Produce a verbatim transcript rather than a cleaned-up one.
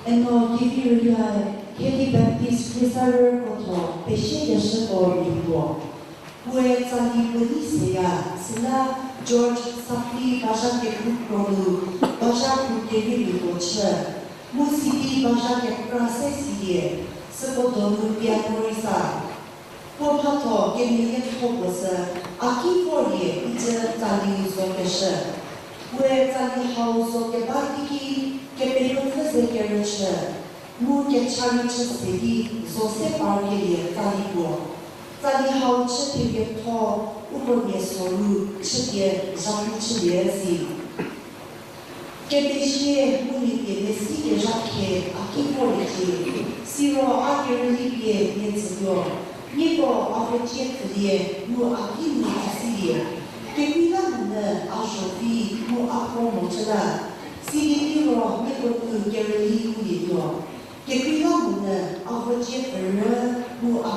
Eno kevi rüyae, Khedi Baptist Khriesarüko tho pesiekeshüko mia puo. Puoe tsali puo nei seya, süla George Sapli bazha kekru kro nu, bazha kru keriemiako chü, mu sidi bazha kekra se silie, süko donu piano rei sa. Puo mhatho kemeyietho puo sü, a ki vorlie icü tsali zokeshü. Puoe tsali hau zo keba teiki, kepenuopfü ze kerüchü, mu kecha rei chü se di zo se parkelie tsali puo. Tsali hau chü themiatho, uko nie soru chüpie zhapu chülie si. Kemezhie mu mia pie mesi kezha khie a ki vorliecie, siro a kerüli pie nie tsütuo, nieko a vocie pfülie mu a ki nu a silie. Kekreilamonyü a zho vi mu a puo mo chü la, sidi liro nieko nu kerüli ngulietuo. Kekreilamonyü a vocie pfürü mu a